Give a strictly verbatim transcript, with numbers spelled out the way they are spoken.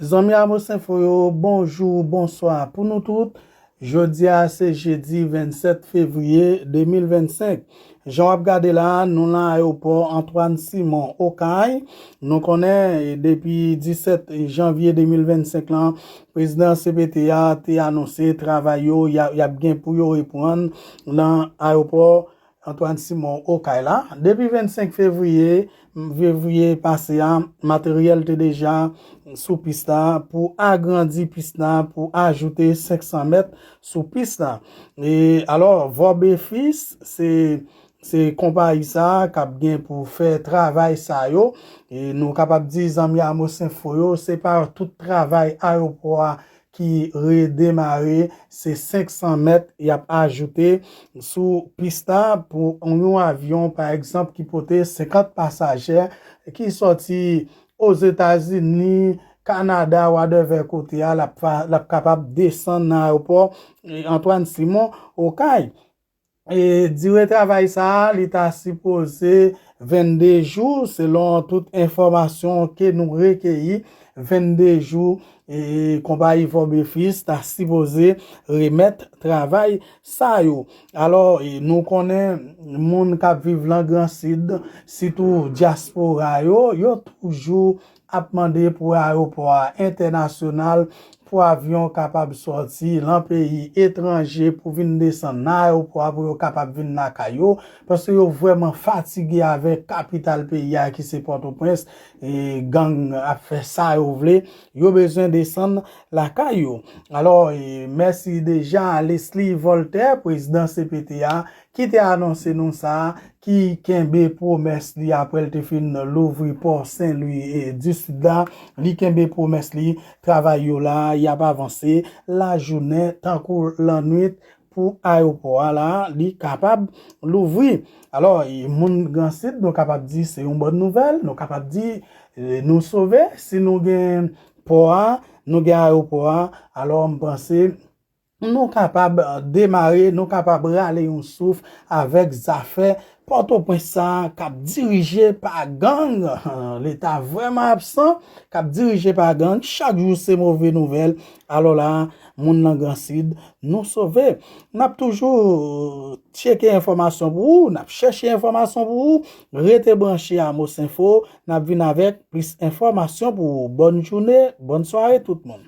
Zanmi Amos Info yo, bonjou, bonswa pou nou tout. Jodi a se jedi vennsèt fevriye de mil vennsenk. Jan w ap gade la, nou nan ayewopò Antoine Simon Okay. Nou konnen, e, depi disèt janvye de mil vennsenk lan, prezidan C P T a te anonse travay yo y a- y ap gen pou yo reprann nan ayewopò Antoine Simon Okay la. Depi vennsenk fevriye, fevriye pase a, materyèl te deja sou pis la pou agrandi pis la, pou ajoute senk san mèt sou pis la. E alò, Vorbe Fils, se, se konpayi sa a k ap gen pou fè travay sa yo. E nou kapab di, zanmi Amos Info yo, se pa tout travay ayewopò a ki redemare, se senk san mèt y ap ajoute sou pis la pou yon avyon, pa egzanp, ki pote senkant pasaje ki sòti Ozetazini, Kanada, whatever kote a, l ap fa- l ap kapab desann nan ayewopò, e, Antoine Simon Okay. E dire travay sa a, li ta sipoze vennde jou, selon tout enfòmasyon ke nou rekeyi, vennde jou, e konpayi Vorbe Fils ta sipoze remèt travay sa yo. Alò, e nou konnen moun k ap viv lan Gran Sid, sitou dyaspora yo, yo toujou ap mande pou ayewopò a entènasyonal, pou avyon kapab sòti lan peyi etranje pou vin desann nan ayewopò a, pou yo kapab vin lakay yo, paske yo vrèman fatige avèk kapital peyi a ki se Pòtoprens, e gang ap fè sa yo vle, yo bezwen desann lakay yo. Alò, e mèsi deja a Leslie Voltaire, prezidan C P T a, ki te anonse nou sa, ki kenbe pwomès li apre l te fin louvri pò Sen Lwi e di Sid la. Li kenbe pwomès li, travay yo la, y ap avanse lajounen tankou lannwit pou ayewopò a la, li kapab louvri. Alò, e moun Gran Sid, nou kapab di se yon bòn nouvèl, nou kapab di, e, nou sove. Si nou gen pò a, nou gen ayewopò a, alò m panse nou kapab, e, demare, nou kapab rale yon souf avèk zafè Pòtoprens sa a k ap dirije pa gang. Leta vrèman absan, k ap dirije pa gang. Chak jou se move nouvèl. Alò la, moun nan Gran Sid, nou sove. N ap toujou tcheke enfòmasyon pou ou, n ap chèche enfòmasyon pou ou. Rete branche Amos Info, n ap vin avèk plis enfòmasyon pou ou. Bòn jounen, bòn sware tout moun.